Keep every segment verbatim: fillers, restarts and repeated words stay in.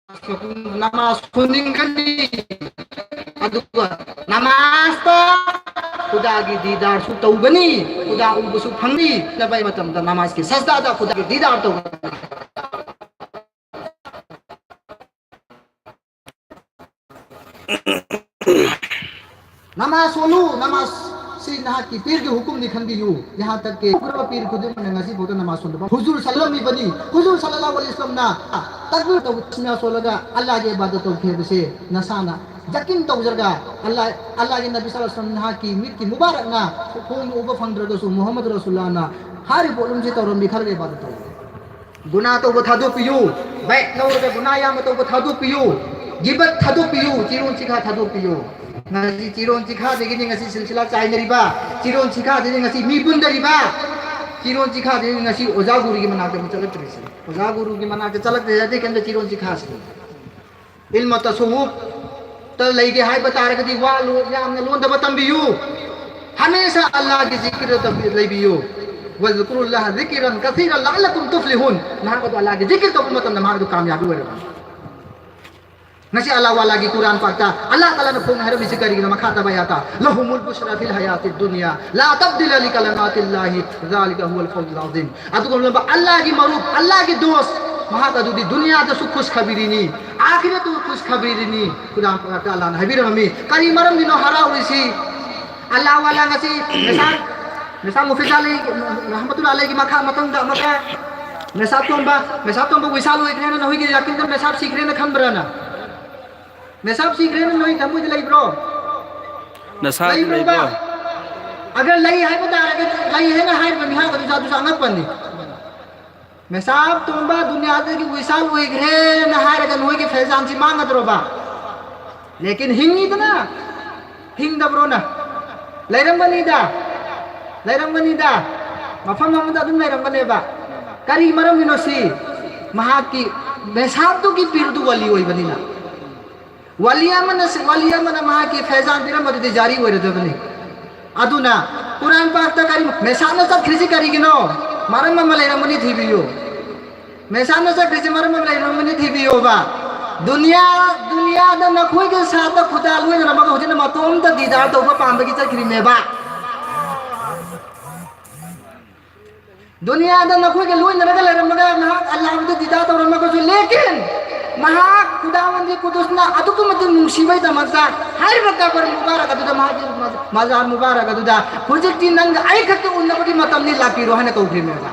ꯅꯃꯥꯖ ꯁꯣꯟꯅꯤꯡꯒꯅꯤ, ꯑꯗꯨꯒ ꯅꯃꯥꯖꯇ ꯈꯨꯗꯥꯒꯤ ꯗꯤꯗꯥꯔꯁꯨ ꯇꯧꯒꯅꯤ, ꯈꯨꯗꯥ ꯎꯕꯁꯨ ꯐꯪꯅꯤ꯫ ꯅꯕꯥꯏ ꯃꯇꯝꯗ ꯅꯃꯥꯖꯀꯤ ꯁꯖꯗꯥꯗ ꯈꯨꯗꯥꯒꯤ ꯗꯤꯗꯥꯔ ꯇꯧꯒꯅꯤ꯫ ꯅꯃꯥꯖ ꯁꯣꯜꯂꯨ, ꯅꯃꯥꯖꯁꯤ ꯅꯍꯥꯛꯀꯤ ꯄꯤꯔꯒꯤ ꯍꯨꯀꯨꯝꯅꯤ ꯈꯟꯕꯤꯌꯨ꯫ ꯌꯍꯥꯟ ꯇꯛ ꯀꯦ ꯎꯈ꯭ꯔꯕ ꯄꯤꯔ ꯈꯨꯗꯤꯡꯃꯛꯅ ꯉꯁꯤ ꯐꯥꯎꯗ ꯅꯃꯥꯖ ꯁꯣꯟꯗꯕ ꯍꯨꯖꯨꯔ ꯁꯜꯂꯝꯃꯤꯕꯅꯤ꯫ ꯍꯨꯖꯨꯔ ꯁꯜꯂꯜꯂꯥꯍꯨ ꯑꯂꯩꯍꯤ ꯋꯁꯜꯂꯝꯅ ꯇꯛꯕꯤꯔ ꯇꯧꯕ ꯁꯤꯅꯥ ꯁꯣꯜꯂꯒ ꯑꯜꯂꯥꯍꯒꯤ ꯏꯕꯥꯗꯠ ꯇꯧꯈꯤ ꯍꯥꯏꯕꯁꯦ ꯅꯁꯥꯅ ꯌꯥꯀꯤꯟ ꯇꯧꯖꯔꯒ ꯑꯜꯂꯥꯍ, ꯑꯜꯂꯥꯍꯒꯤ ꯅꯕꯤ ꯁꯜꯂꯥꯍꯨ ꯑꯂꯩꯍꯤ ꯋꯁꯜꯂꯝ ꯅꯍꯥꯛꯀꯤ ꯃꯤꯠꯀꯤ ꯃꯨꯕꯥꯔꯛꯅ ꯈꯣꯡꯅ ꯎꯕ ꯐꯪꯗ꯭ꯔꯒꯁꯨ ꯃꯨꯍꯝꯃꯗ ꯔꯁꯨꯜꯂꯥꯍꯅ ꯍꯥꯏꯔꯤꯕ ꯄꯣꯠꯂꯨꯝꯁꯤ ꯇꯧꯔꯝꯃꯤ ꯈꯔꯒ ꯏꯕꯥꯗꯠ ꯇꯧꯕ꯫ ꯒꯨꯅꯥ ꯇꯧꯕ ꯊꯥꯗꯣꯛꯄꯤꯌꯨ꯫ ꯕꯦꯛ ꯂꯧꯔꯒ ꯒꯨꯅꯥ ꯌꯥꯝꯅ ꯇꯧꯕ ꯊꯥꯗꯣꯛꯄꯤꯌꯨ꯫ ꯒꯤꯕꯠ ꯊꯥꯗꯣꯛꯄꯤꯌꯨ꯫ ꯆꯤꯔꯣꯟ ꯆꯤꯈꯥ ꯊꯥꯗꯣꯛꯄꯤꯌꯨ꯫ ꯉꯁꯤ ꯆꯤꯔꯣꯟ ꯆꯤꯈꯥꯗꯒꯤꯅꯤ ꯉꯁꯤ ꯁꯤꯜꯁꯤꯂꯥ ꯆꯥꯏꯅꯔꯤꯕ꯫ ꯆꯤꯔꯣꯟ ꯆꯤꯈꯥꯗꯒꯤꯅꯤ ꯉꯁꯤ ꯃꯤ ꯄꯨꯟꯗꯔꯤꯕ꯫ ꯆꯤꯔꯣꯟ ꯆꯤꯈꯥꯗꯒꯤꯅꯤ ꯉꯁꯤ ꯑꯣꯖꯥ ꯒꯨꯔꯨꯒꯤ ꯃꯅꯥꯛꯇ ꯑꯃꯨꯛ ꯆꯠꯂꯛꯇ꯭ꯔꯤꯁꯦ꯫ ꯑꯣꯖꯥ ꯒꯨꯔꯨꯒꯤ ꯃꯅꯥꯛꯇ ꯆꯠꯂꯛꯇ꯭ꯔꯦ ꯍꯥꯏꯔꯗꯤ ꯀꯩꯝꯇ ꯆꯤꯔꯣꯟ ꯆꯤꯈꯥꯁꯤꯅꯤ꯫ ꯏꯜꯃ ꯇꯁꯧꯋꯨꯐꯇ ꯂꯩꯒꯦ ꯍꯥꯏꯕ ꯇꯥꯔꯒꯗꯤ ꯋꯥ ꯂꯣ-, ꯌꯥꯝꯅ ꯂꯣꯟꯗꯕ ꯇꯝꯕꯤꯌꯨ꯫ ꯍꯃꯦꯁꯥ ꯑꯜꯂꯥꯍꯒꯤ ꯖꯤꯀꯤꯔꯗ ꯇꯝꯕꯤ-, ꯂꯩꯕꯤꯌꯨ꯫ "ꯋꯥꯖꯀꯨꯔꯨꯜꯂꯥꯍ ꯖꯤꯀꯤꯔꯟ ꯀꯁꯤꯔꯟ ꯂꯑꯜꯂꯀꯨꯝ ꯇꯨꯐ꯭ꯂꯤꯍꯨꯟ"꯫ ꯅꯍꯥꯛ ꯑꯗꯨ ꯑꯜꯂꯥꯍꯒꯤ ꯖꯤꯀꯤꯔ ꯇꯧꯕ ꯃꯇꯝꯗ ꯃꯍꯥꯛ ꯑꯗꯨ ꯀꯥꯃꯌꯥꯕꯤ ꯑꯣꯏꯔꯕꯅꯤ꯫ ꯉꯁꯤ ꯑꯜꯂꯥꯍ ꯋꯥꯂꯥꯒꯤ ꯀꯨꯔꯥꯟ ꯄꯥꯛꯇ ꯑꯜꯂꯥꯍ ꯇꯥꯂꯥꯅ ꯐꯣꯡꯅ ꯍꯥꯏꯔꯝꯃꯤꯁꯤ ꯀꯔꯤꯒꯤꯅꯣ? ꯃꯈꯥ ꯇꯥꯕ ꯑꯌꯥꯠꯇ, "ꯂꯍꯨꯃꯨꯜ ꯕꯨꯁ꯭ꯔꯥ ꯐꯤꯜ ꯍꯌꯥꯇꯤꯗ ꯗꯨꯅꯤꯌꯥ ꯂꯥ ꯇꯕꯗꯤꯂ ꯂꯤꯀꯂꯃꯥꯇꯤꯜꯂꯥꯍꯤ ꯖꯥꯂꯤꯀ ꯍꯨꯋꯜ ꯐꯧꯖꯨꯜ ꯑꯖꯤꯝ"꯫ ꯑꯗꯨꯒꯨꯝꯂꯕ ꯑꯜꯂꯥꯍꯒꯤ ꯃꯔꯨꯞ, ꯑꯜꯂꯥꯍꯒꯤ ꯗꯣꯁ, ꯃꯍꯥꯛ ꯑꯗꯨꯗꯤ ꯗꯨꯅꯤꯌꯥꯗꯁꯨ ꯈꯨꯁꯈꯕꯤꯔꯤꯅꯤ, ꯑꯥꯈꯤꯔꯠꯇꯁꯨ ꯈꯨꯁꯈꯕꯤꯔꯤꯅꯤ꯫ ꯀꯨꯔꯥꯟ ꯄꯥꯛꯇ ꯑꯜꯂꯥꯍꯅ ꯍꯥꯏꯕꯤꯔꯝꯃꯤ꯫ ꯀꯔꯤ ꯃꯔꯝꯒꯤꯅꯣ ꯍꯔꯥꯎꯔꯤꯁꯤ? ꯑꯜꯂꯥꯍ ꯋꯥꯂꯥ ꯉꯁꯤ ꯃꯦꯁꯥ, ꯃꯦꯁꯥ ꯃꯨꯐꯤꯖ ꯑꯂꯤ ꯔꯍꯃꯇꯨꯜꯂꯥꯍꯤ ꯑꯂꯩꯒꯤ ꯃꯈꯥ ꯃꯇꯨꯡꯗ ꯑꯃꯨꯛꯀ ꯃꯦꯁꯥ ꯇꯣꯝꯕ, ꯃꯦꯁꯥ ꯇꯣꯝꯕ ꯋꯤꯁꯥꯜ ꯑꯣꯏꯈ꯭ꯔꯦꯅ ꯅꯈꯣꯏꯒꯤ ꯌꯥꯀꯤꯟꯗ ꯃꯦꯁꯥ ꯁꯤꯈ꯭ꯔꯦꯅ ꯈꯟꯕ꯭ꯔꯥꯅ? ꯃꯦꯁꯥꯞ ꯁꯤꯈ꯭ꯔꯦꯅ ꯅꯣꯏ ꯊꯃꯣꯏꯗ ꯂꯩꯕ꯭ꯔꯣ? ꯅꯁꯥꯗ ꯂꯩꯕ꯭ꯔꯣꯕ? ꯂꯩꯕ꯭ꯔꯣ? ꯑꯒꯔ ꯂꯩ ꯍꯥꯏꯕ ꯇꯥꯔꯒꯗꯤ, ꯂꯩ ꯍꯥꯏꯅ ꯍꯥꯏꯔꯤꯕ ꯃꯤꯍꯥꯠ ꯑꯗꯨꯁꯨ, ꯑꯗꯨꯁꯨ ꯑꯉꯛꯄꯅꯤ꯫ ꯃꯦꯁꯥꯞ ꯇꯣꯝꯕ ꯗꯨꯅꯤꯌꯥꯗꯒꯤ ꯋꯤꯁꯥꯜ ꯑꯣꯏꯈ꯭ꯔꯦꯅ ꯍꯥꯏꯔꯒ ꯅꯣꯏꯒꯤ ꯐꯦꯖꯥꯟꯁꯤ ꯃꯥꯡꯒꯗ꯭ꯔꯣꯕ? ꯂꯦꯀꯤꯟ ꯍꯤꯡꯉꯤꯗꯅ, ꯍꯤꯡꯗꯕ꯭ꯔꯣꯅ? ꯂꯩꯔꯝꯒꯅꯤꯗ, ꯂꯩꯔꯝꯒꯅꯤꯗ, ꯃꯐꯝ ꯑꯃꯗ ꯑꯗꯨꯝ ꯂꯩꯔꯝꯒꯅꯦꯕ꯫ ꯀꯔꯤ ꯃꯔꯝꯒꯤꯅꯣ ꯁꯤ? ꯃꯍꯥꯛꯀꯤ ꯃꯦꯁꯥꯞꯇꯨꯒꯤ ꯄꯤꯔꯗꯨ ꯋꯥꯂꯤ ꯑꯣꯏꯕꯅꯤꯅ꯫ ꯋꯥꯂꯤ ꯑꯃꯅ, ꯋꯥꯂꯤ ꯑꯃꯅ ꯃꯍꯥꯛꯀꯤ ꯐꯦꯖꯥꯟ ꯄꯤꯔꯝꯕꯗꯨꯗꯤ ꯖꯥꯔꯤ ꯑꯣꯏꯔꯗꯕꯅꯤ꯫ ꯑꯗꯨꯅ ꯀꯨꯔꯥꯟ ꯄꯥꯛꯇ ꯀꯔꯤ, ꯃꯦꯁꯥꯞꯅ ꯆꯠꯈ꯭ꯔꯤꯁꯤ ꯀꯔꯤꯒꯤꯅꯣ? ꯃꯔꯝ ꯑꯃ ꯂꯩꯔꯝꯒꯅꯤ, ꯊꯤꯕꯤꯌꯨ꯫ ꯃꯦꯁꯥꯞꯅ ꯆꯠꯈ꯭ꯔꯤꯁꯤ ꯃꯔꯝ ꯑꯃ ꯂꯩꯔꯝꯒꯅꯤ, ꯊꯤꯕꯤꯌꯣꯕ꯫ ꯗꯨꯅꯤꯌꯥ, ꯗꯨꯅꯤꯌꯥꯗ ꯅꯈꯣꯏꯒꯤ ꯁꯥꯇ꯭ꯔ ꯈꯨꯗꯥ ꯂꯣꯏꯅꯔꯝꯃꯒ ꯍꯧꯖꯤꯛꯅ ꯃꯇꯣꯝꯇ ꯗꯤꯗꯥꯔ ꯇꯧꯕ ꯄꯥꯝꯕꯒꯤ ꯆꯠꯈ꯭ꯔꯤꯅꯦꯕ꯫ ꯗꯨꯅꯤꯌꯥꯗ ꯅꯈꯣꯏꯒ ꯂꯣꯏꯅꯔꯒ ꯂꯩꯔꯝꯃꯒ ꯃꯍꯥꯛ ꯑꯜꯂꯥꯍꯕꯨꯗꯤ ꯗꯤꯗꯥ ꯇꯧꯔꯝꯃꯒꯁꯨ, ꯂꯦꯀꯤꯟ ꯃꯍꯥꯛ ꯈꯨꯗꯥꯋꯟꯗꯤ ꯀꯨꯗꯨꯁꯅ ꯑꯗꯨꯛꯀꯤ ꯃꯇꯤꯛ ꯅꯨꯡꯁꯤꯕꯩꯗꯃꯛꯇ ꯍꯥꯏꯔꯤꯕ ꯀꯕꯔ ꯃꯨꯕꯥꯔꯛ ꯑꯗꯨꯗ, ꯃꯍꯥꯛꯀꯤ ꯃꯖꯥꯔ ꯃꯨꯕꯥꯔꯛ ꯑꯗꯨꯗ, "ꯍꯧꯖꯤꯛꯇꯤ ꯅꯪꯒ ꯑꯩ ꯈꯛꯇ ꯎꯅꯕꯒꯤ ꯃꯇꯝꯅꯤ, ꯂꯥꯛꯄꯤꯔꯣ" ꯍꯥꯏꯅ ꯀꯧꯈ꯭ꯔꯤꯕꯅꯦꯕ꯫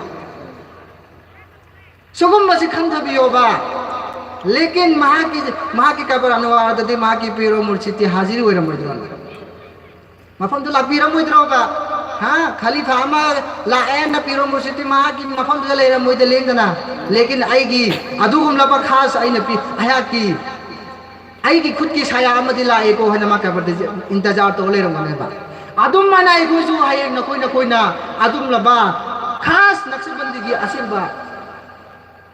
ꯁꯤꯒꯨꯝꯕꯁꯤ ꯈꯟꯊꯕꯤꯌꯣꯕ꯫ ꯂꯦꯀꯤꯟ ꯃꯍꯥꯛꯀꯤ, ꯃꯍꯥꯛꯀꯤ ꯀꯕꯔ ꯑꯅꯋꯥꯔꯗꯗꯤ ꯃꯍꯥꯛꯀꯤ ꯄꯤꯔꯣ ꯃꯨꯔꯁꯤꯗꯤ ꯍꯥꯖꯤꯔ ꯑꯣꯏꯔꯝꯃꯣꯏꯗ꯭ꯔꯣ? ꯃꯐꯝꯗꯨ ꯂꯥꯛꯄꯤꯔꯝꯃꯣꯏꯗ꯭ꯔꯣꯕ? ꯍꯥ? ꯈꯂꯤꯐꯥ ꯑꯃ ꯂꯥꯛꯑꯦꯅ ꯄꯤꯔꯣ ꯃꯨꯔꯁꯤꯗꯤ ꯃꯍꯥꯛꯀꯤ ꯃꯐꯝꯗꯨꯗ ꯂꯩꯔꯝꯃꯣꯏꯗ ꯂꯦꯡꯗꯅ꯫ ꯂꯦꯀꯤꯟ ꯑꯩꯒꯤ ꯑꯗꯨꯒꯨꯝꯂꯕ ꯈꯥꯁ ꯑꯩꯅ ꯄꯤ-, ꯑꯩꯍꯥꯛꯀꯤ, ꯑꯩꯒꯤ ꯈꯨꯠꯀꯤ ꯁꯥꯌꯥ ꯑꯃꯗꯤ ꯂꯥꯛꯑꯦꯀꯣ ꯍꯥꯏꯅ ꯃꯥ ꯀꯕꯔꯗ ꯏꯟꯇꯖꯥꯔ ꯇꯧꯔ ꯂꯩꯔꯝꯒꯅꯦꯕ꯫ ꯑꯗꯨꯝ ꯃꯥꯏꯅ ꯑꯩꯈꯣꯏꯁꯨ ꯍꯌꯦꯡ ꯅꯈꯣꯏ ꯅꯈꯣꯏꯅ ꯑꯗꯨꯝꯂꯕ ꯈꯥꯁ ꯅꯛꯁꯕꯟꯗꯤꯒꯤ ꯑꯁꯦꯡꯕ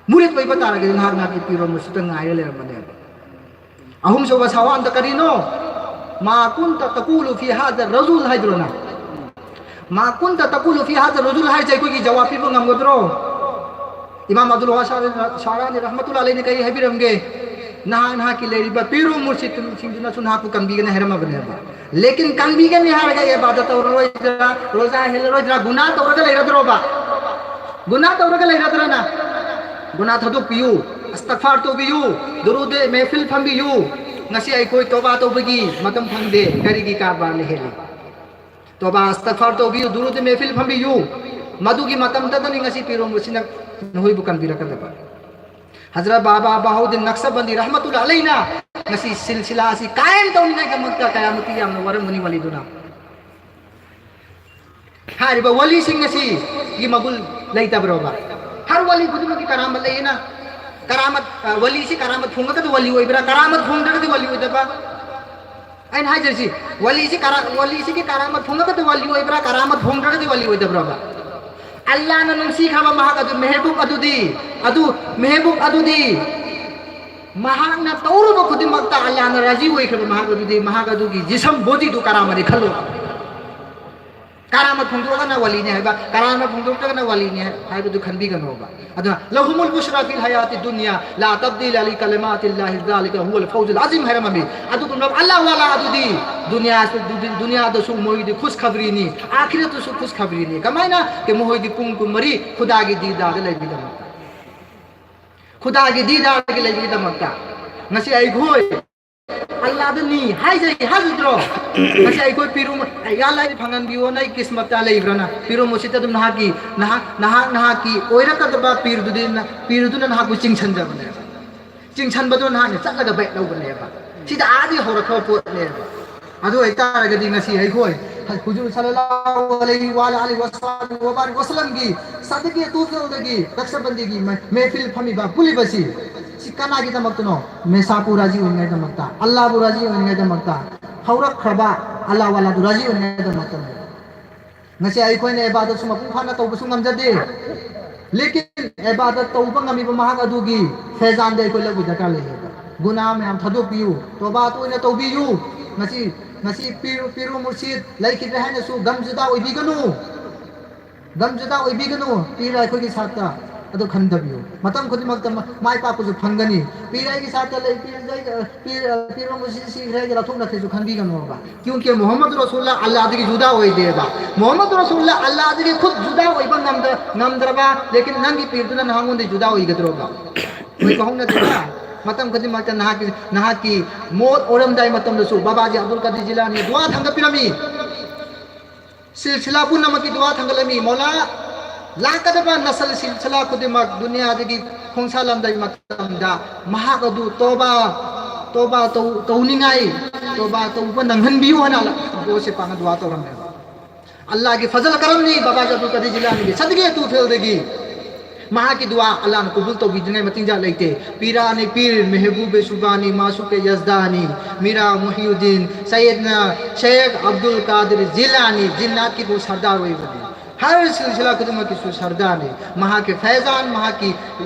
ꯃꯨꯔꯤꯗ ꯑꯣꯏꯕ ꯇꯥꯔꯒꯗꯤ ꯅꯍꯥꯛ ꯅꯍꯥꯛꯀꯤ ꯄꯤꯔꯣ ꯃꯨꯔꯁꯤꯗ ꯉꯥꯏꯔ ꯂꯩꯔꯝꯒꯅꯦꯕ꯫ ꯑꯍꯨꯝꯁꯨꯕ ꯁꯋꯥꯜꯗ ꯀꯔꯤꯅꯣ? "ꯃꯥ ꯀꯨꯟꯇ ꯇꯀꯨꯂꯨ ꯐꯤ ꯍꯥꯗ ꯔꯖꯨꯜ" ꯍꯥꯏꯗ꯭ꯔꯣ ꯅꯪ? "ꯃꯥ ꯀꯨꯟꯇ ꯇꯀꯨꯂꯨ ꯐꯤ ꯍꯥꯗ ꯔꯖꯨꯜ" ꯍꯥꯏꯁꯦ ꯑꯩꯈꯣꯏꯒꯤ ꯖꯋꯥꯕ ꯄꯤꯕ ꯉꯝꯒꯗ꯭ꯔꯣ? ꯏꯃꯥꯝ ꯑꯕꯗꯨꯜ ꯋꯥꯍꯥꯕ ꯁꯥꯔꯥꯅꯤ ꯔꯍꯃꯇꯨꯜꯂꯥꯍꯤ ꯑꯂꯩꯅ ꯀꯔꯤ ꯍꯥꯏꯕꯤꯔꯝꯒꯦ? "ꯅꯍꯥꯛ ꯅꯍꯥꯛꯀꯤ ꯂꯩꯔꯤꯕ ꯄꯤꯔꯣ ꯃꯨꯔꯁꯤꯗꯁꯤꯡꯗꯨꯅꯁꯨ ꯅꯍꯥꯛꯄꯨ ꯀꯟꯕꯤꯒꯅꯤ" ꯍꯥꯏꯔꯝꯃꯕꯅꯦꯕ꯫ ꯂꯦꯀꯤꯟ ꯀꯟꯕꯤꯒꯅꯤ ꯍꯥꯏꯔꯒ ꯏꯕꯥꯗꯠ ꯇꯧꯔꯔꯣꯏꯗ꯭ꯔꯥ, ꯔꯣꯖꯥ ꯍꯦꯜꯂꯔꯣꯏꯗ꯭ꯔꯥ, ꯒꯨꯅꯥ ꯇꯧꯔꯒ ꯂꯩꯔꯗ꯭ꯔꯣꯕ? ꯒꯨꯅꯥ ꯇꯧꯔꯒ ꯂꯩꯔꯗ꯭ꯔꯅ? ꯒꯨꯅꯥ ꯊꯥꯗꯣꯛꯄꯤꯌꯨ, ꯑꯁꯇꯒꯐꯥꯔ ꯇꯧꯕꯤꯌꯨ, ꯗꯨꯔꯨꯗ ꯃꯦꯍꯐꯤꯜ ꯐꯝꯕꯤꯌꯨ꯫ ꯉꯁꯤ ꯑꯩꯈꯣꯏ ꯇꯣꯕꯥ ꯇꯧꯕꯒꯤ ꯃꯇꯝ ꯐꯪꯗꯦ, ꯀꯔꯤꯒꯤ ꯀꯔꯕꯥꯔꯅ ꯍꯦꯜꯂꯤ? ꯇꯣꯕꯥ ꯑꯁꯇꯒꯐꯥꯔ ꯇꯧꯕꯤꯌꯨ, ꯗꯨꯔꯨꯗ ꯃꯦꯍꯐꯤꯜ ꯐꯝꯕꯤꯌꯨ꯫ ꯃꯗꯨꯒꯤ ꯃꯇꯝꯗꯗꯅꯤ ꯉꯁꯤ ꯄꯤꯔꯣꯝꯕꯁꯤꯅ ꯅꯈꯣꯏꯕꯨ ꯀꯟꯕꯤꯔꯛꯀꯗꯕ꯫ ꯍꯖꯔꯠ ꯕꯥꯕꯥ ꯕꯍꯥꯎꯗꯤꯟ ꯅꯛꯁꯕꯟꯗꯤ ꯔꯍꯃꯇꯨꯜꯂꯥꯍꯤ ꯑꯂꯩꯅ ꯉꯁꯤ ꯁꯤꯜꯁꯤꯂꯥ ꯑꯁꯤ ꯀꯥꯌꯝ ꯇꯧꯅꯤꯡꯉꯥꯏꯒꯤꯗꯃꯛꯇ ꯀꯌꯥꯃꯨꯛꯇꯤ ꯌꯥꯝꯅ ꯋꯥꯔꯝꯒꯅꯤ ꯋꯥꯂꯤꯗꯨꯅ꯫ ꯍꯥꯏꯔꯤꯕ ꯋꯥꯂꯤꯁꯤꯡ ꯑꯁꯤꯒꯤ ꯃꯒꯨꯟ ꯂꯩꯇꯕ꯭ꯔꯣꯕ? ꯍꯔ ꯋꯥꯂꯤ ꯈꯨꯗꯤꯡꯃꯛꯀꯤ ꯀꯔꯥꯃꯠ ꯂꯩꯌꯦꯅ꯫ ꯀꯔꯥꯃꯠ, ꯑ, ꯋꯥꯂꯤꯁꯤ ꯀꯔꯥꯃꯠ ꯐꯪꯉꯒꯗꯤ ꯋꯥꯂꯤ ꯑꯣꯏꯕ꯭ꯔꯥ? ꯀꯔꯥꯃꯠ ꯐꯪꯗ꯭ꯔꯒꯗꯤ ꯋꯥꯂꯤ ꯑꯣꯏꯗꯕ? ꯑꯩꯅ ꯍꯥꯏꯖꯔꯤꯁꯤ, ꯋꯥꯂꯤꯁꯤ ꯀꯔꯥ-, ꯋꯥꯂꯤꯁꯤꯒꯤ ꯀꯔꯥꯃꯠ ꯐꯪꯉꯒꯗꯤ ꯋꯥꯂꯤ ꯑꯣꯏꯕ꯭ꯔꯥ? ꯀꯔꯥꯃꯠ ꯐꯪꯗ꯭ꯔꯒꯗꯤ ꯋꯥꯂꯤ ꯑꯣꯏꯗꯕ꯭ꯔꯕ? ꯑꯜꯂꯥꯅ ꯅꯨꯡꯁꯤꯈ꯭ꯔꯕ ꯃꯍꯥꯛ ꯑꯗꯨ, ꯃꯦꯍꯕꯨꯕ ꯑꯗꯨꯗꯤ, ꯑꯗꯨ, ꯃꯦꯍꯕꯨꯕ ꯑꯗꯨꯗꯤ, ꯃꯍꯥꯛꯅ ꯇꯧꯔꯨꯕ ꯈꯨꯗꯤꯡꯃꯛꯇ ꯑꯜꯂꯥꯅ ꯔꯥꯖꯤ ꯑꯣꯏꯈ꯭ꯔꯕ ꯃꯍꯥꯛ ꯑꯗꯨꯗꯤ, ꯃꯍꯥꯛ ꯑꯗꯨꯒꯤ ꯖꯤꯁꯝ ꯕꯣꯗꯤꯗꯨ ꯀꯔꯥꯃꯠꯅꯤ ꯈꯜꯂꯣ꯫ ꯀꯔꯥꯃꯠ ꯐꯣꯡꯗꯣꯛꯑꯒꯅ ꯋꯥꯂꯤꯅꯤ ꯍꯥꯏꯕ, ꯀꯔꯥꯃꯠ ꯐꯣꯡꯗꯣꯛꯇ꯭ꯔꯒꯅ ꯋꯥꯂꯤꯅꯤ ꯍꯥꯏꯕꯗꯨ ꯈꯟꯕꯤꯒꯅꯣꯕ꯫ ꯑꯗꯨꯅ "لهم البشرى في الحياة الدنيا لا تبديل لكلمات الله ذلك هو الفوز العظيم" ꯍꯥꯏꯔꯝꯃꯤ꯫ ꯑꯗꯨꯒꯨꯝꯂꯕ ꯑꯜꯂꯥꯍ ꯋꯥꯂꯥ ꯑꯗꯨꯗꯤ ꯗꯨꯅꯤꯌꯥ-, ꯗꯨꯅꯤꯌꯥꯗꯁꯨ ꯃꯣꯏꯗꯤ ꯈꯨꯁ ꯈꯕꯔꯤꯅꯤ, ꯑꯥꯈꯤꯔꯠꯇꯁꯨ ꯈꯨꯁ ꯈꯕꯔꯤꯅꯤ꯫ ꯀꯃꯥꯏꯅ? ꯀꯤ ꯃꯈꯣꯏꯗꯤ ꯄꯨꯡ ꯀꯨꯟꯃꯔꯤ ꯈꯨꯗꯥꯒꯤ ꯗꯤꯗꯥꯗ ꯂꯩꯕꯒꯤꯗꯃꯛꯇ, ꯈꯨꯗꯥꯒꯤ ꯗꯤꯗꯥꯗꯒꯤ ꯂꯩꯕꯒꯤꯗꯃꯛꯇ꯫ ꯉꯁꯤ ꯑꯩꯈꯣꯏ ꯑꯜꯂꯥꯗ ꯅꯤ ꯍꯥꯏꯖꯩ ꯍꯥꯏꯖꯗ꯭ꯔꯣ? ꯉꯁꯤ ꯑꯩꯈꯣꯏ ꯄꯤꯔꯨ, "ꯌꯥ ꯑꯜꯂꯥ, ꯑꯩ ꯐꯪꯍꯟꯕꯤꯌꯣꯅ ꯑꯩ ꯀꯤꯁꯃꯠꯇ ꯂꯩꯕ꯭ꯔꯥꯅ?" ꯄꯤꯔꯨ ꯃꯨꯔꯁꯤꯗ ꯑꯗꯨꯝ ꯅꯍꯥꯛꯀꯤ, ꯅꯍꯥꯛ, ꯅꯍꯥꯛ, ꯅꯍꯥꯛꯀꯤ ꯑꯣꯏꯔꯛꯀꯗꯕ ꯄꯤꯔꯗꯨꯗꯤ, ꯄꯤꯔꯗꯨꯅ ꯅꯍꯥꯛꯄꯨ ꯆꯤꯡꯁꯤꯟꯖꯕꯅꯦꯕ꯫ ꯆꯤꯡꯁꯤꯟꯕꯗꯣ ꯅꯍꯥꯛꯅ ꯆꯠꯂꯒ ꯕꯦꯛ ꯂꯧꯕꯅꯦꯕ꯫ ꯁꯤꯗ ꯑꯥꯗꯒꯤ ꯍꯧꯔꯛꯈ꯭ꯔꯕ ꯄꯣꯠꯅꯦꯕ꯫ ꯑꯗꯨ ꯑꯣꯏꯇꯥꯔꯒꯗꯤ ꯉꯁꯤ ꯑꯩꯈꯣꯏ ꯍꯨꯖꯨꯔ ꯁꯜꯂꯜꯂꯥꯍꯨ ꯑꯂꯩꯍꯤ ꯋꯥ ꯑꯂꯥ ꯑꯂꯤꯍꯤ ꯋꯥꯁꯍꯕꯤꯍꯤ ꯋꯥꯕꯥꯔꯤꯛ ꯋꯁꯜꯂꯝꯒꯤ ꯁꯗꯤꯀꯦ ꯇꯨꯐꯤꯜꯗꯒꯤ ꯔꯛꯁꯕꯟꯗꯤꯒꯤ ꯃ-, ꯃꯦꯐꯤꯜ ꯐꯝꯃꯤꯕ, ꯄꯨꯜꯂꯤꯕꯁꯤ, ꯁꯤ ꯀꯅꯥꯒꯤꯗꯃꯛꯇꯅꯣ? ꯃꯦꯁꯥꯄꯨ ꯔꯥꯖꯤ ꯑꯣꯏꯅꯤꯡꯉꯥꯏꯗꯃꯛꯇ, ꯑꯜꯂꯥꯕꯨ ꯔꯥꯖꯤ ꯑꯣꯏꯅꯤꯡꯉꯥꯏꯗꯃꯛꯇ, ꯍꯧꯔꯛꯈ꯭ꯔꯕ ꯑꯜꯂꯥ ꯋꯥꯂꯥꯗꯨ ꯔꯥꯖꯤ ꯑꯣꯏꯅꯤꯡꯉꯥꯏꯗꯃꯛꯇꯅꯦ꯫ ꯉꯁꯤ ꯑꯩꯈꯣꯏꯅ ꯏꯕꯥꯗꯠꯁꯨ ꯃꯄꯨꯡ ꯐꯥꯅ ꯇꯧꯕꯁꯨ ꯉꯝꯖꯗꯦ꯫ ꯂꯦꯀꯤꯟ ꯏꯕꯥꯗꯠ ꯇꯧꯕ ꯉꯝꯃꯤꯕ ꯃꯍꯥꯛ ꯑꯗꯨꯒꯤ ꯐꯦꯖꯥꯟꯗꯤ ꯑꯩꯈꯣꯏ ꯂꯧꯕ ꯗꯔꯀꯥꯔ ꯂꯩꯌꯦꯕ꯫ ꯒꯨꯅꯥ ꯃꯌꯥꯝ ꯊꯥꯗꯣꯛꯄꯤꯌꯨ, ꯇꯣꯕꯥ ꯇꯣꯏꯅ ꯇꯧꯕꯤꯌꯨ꯫ ꯉꯁꯤ, ꯉꯁꯤ ꯄꯤꯔꯨ, ꯄꯤꯔꯨ ꯃꯨꯔꯁꯤꯗ ꯂꯩꯈꯤꯗ꯭ꯔꯦ ꯍꯥꯏꯅꯁꯨ ꯒꯝ ꯖꯨꯗꯥ ꯑꯣꯏꯕꯤꯒꯅꯨ꯫ ꯒꯝ ꯖꯨꯗꯥ ꯑꯣꯏꯕꯤꯒꯅꯨ꯫ ꯄꯤꯔ ꯑꯩꯈꯣꯏꯒꯤ ꯁꯥꯠꯇ ꯑꯗꯨ ꯈꯟꯗꯕꯤꯌꯨ꯫ ꯃꯇꯝ ꯈꯨꯗꯤꯡꯃꯛꯇ ꯃ-, ꯃꯥꯏ ꯄꯥꯛꯄꯁꯨ ꯐꯪꯒꯅꯤ꯫ ꯄꯤꯔ ꯑꯩꯒꯤ ꯁꯥꯠꯇ ꯂꯩ, ꯄꯤꯔ ꯑꯩꯒ, ꯄꯤꯔ, ꯄꯤꯔ ꯃꯨꯔꯁꯤꯗ ꯁꯤꯈ꯭ꯔꯦ ꯍꯥꯏꯅ ꯂꯧꯊꯣꯛꯅꯈ꯭ꯔꯦꯁꯨ ꯈꯟꯕꯤꯒꯅꯣꯕ꯫ ꯀ꯭ꯌꯨꯡꯀꯤ ꯃꯨꯍꯝꯃꯗ ꯔꯁꯨꯜꯂꯥ ꯑꯜꯂꯥꯗꯒꯤ ꯖꯨꯗꯥ ꯑꯣꯏꯗꯦꯕ꯫ ꯃꯨꯍꯝꯃꯗ ꯔꯁꯨꯜꯂꯥ ꯑꯜꯂꯥꯗꯒꯤ ꯈꯨꯠ ꯖꯨꯗꯥ ꯑꯣꯏꯕ ꯉꯝꯗ-, ꯉꯝꯗ꯭ꯔꯕ, ꯂꯦꯀꯤꯟ ꯅꯪꯒꯤ ꯄꯤꯔꯗꯨꯅ ꯅꯉꯣꯟꯗ ꯖꯨꯗꯥ ꯑꯣꯏꯒꯗ꯭ꯔꯣꯕ? ꯑꯩꯈꯣꯏ ꯀꯥꯎꯅꯗꯦꯕ꯫ ꯃꯇꯝ ꯈꯨꯗꯤꯡꯃꯛꯇ ꯅꯍꯥꯛꯀꯤ, ꯅꯍꯥꯛꯀꯤ ꯃꯣꯠ ꯑꯣꯏꯔꯝꯗꯥꯏ ꯃꯇꯝꯗꯁꯨ ꯕꯥꯕꯥꯖꯤ ꯑꯕꯗꯨꯜ ꯀꯥꯗꯤꯔ ꯖꯤꯂꯥꯅꯤ ꯗꯨꯋꯥ ꯊꯥꯡꯒꯠꯄꯤꯔꯝꯃꯤ꯫ ꯁꯤꯜꯁꯤꯂꯥ ꯄꯨꯝꯅꯃꯛꯀꯤ ꯗꯨꯋꯥ ꯊꯥꯡꯒꯠꯂꯝꯃꯤ꯫ ꯃꯧꯂꯥ, ꯂꯥꯛꯀꯗꯕ ꯅꯁꯜ ꯁꯤꯜꯁꯤꯂꯥ ꯈꯨꯗꯤꯡꯃꯛ ꯗꯨꯅꯤꯌꯥꯗꯒꯤ ꯈꯣꯡꯁꯥꯜꯂꯝꯗꯥꯏ ꯃꯇꯝꯗ ꯃꯍꯥꯛ ꯑꯗꯨ ꯇꯣꯕꯥ, ꯇꯣꯕꯥ ꯇꯧ-, ꯇꯧꯅꯤꯡꯉꯥꯏ, ꯇꯣꯕꯥ ꯇꯧꯕ ꯅꯪꯍꯟꯕꯤꯌꯨ ꯍꯥꯏꯅ ꯑꯜꯂꯥꯍ ꯁꯦ ꯄꯥꯛꯅ ꯗꯨꯋꯥ ꯇꯧꯔꯝꯃꯦꯕ꯫ ꯑꯜꯂꯥꯍꯒꯤ ꯐꯖꯜ ꯀꯔꯝꯅꯤ ꯕꯥꯕꯥ ꯑꯕꯗꯨꯜ ꯀꯥꯗꯤꯔ ꯖꯤꯂꯥꯅꯤꯒꯤ ꯁꯗꯤꯀꯦ ꯇꯨꯐꯤꯜꯗꯒꯤ ꯃꯍꯥꯛꯀꯤ ꯗꯨꯋꯥ ꯑꯜꯂꯥꯍꯅ ꯀꯕꯨꯜ ꯇꯧꯕꯤꯗ꯭ꯔꯤꯉꯩ ꯃꯇꯤꯟꯖꯥ ꯂꯩꯇꯦ꯫ ꯄꯤꯔꯥꯅꯤ ꯄꯤꯔ ꯃꯦꯍꯕꯨꯕꯦ ꯁꯨꯕꯥꯅꯤ ꯃꯥꯁꯨꯀꯦ ꯌꯖꯗꯥꯅꯤ ꯃꯤꯔꯥ ꯃꯨꯍꯤꯌꯨꯗꯤꯟ ꯁꯌꯦꯗꯅ ꯁꯦꯈ ꯑꯕꯗꯨꯜ ꯀꯥꯗꯤꯔ ꯖꯤꯂꯥꯅꯤ ꯖꯤꯟꯅꯥꯠꯀꯤꯕꯨ ꯁꯔꯗꯥꯔ ꯑꯣꯏꯕꯅꯤ꯫ ꯍꯔ ꯁꯤꯜꯁꯤꯂꯥ ꯈꯨꯗꯤꯡꯃꯛꯀꯤꯁꯨ ꯁꯔꯗꯥꯔꯅꯤ꯫ ꯃꯍꯥꯛꯀꯤ ꯐꯦꯖꯥꯟ, ꯃꯍꯥꯛꯀꯤ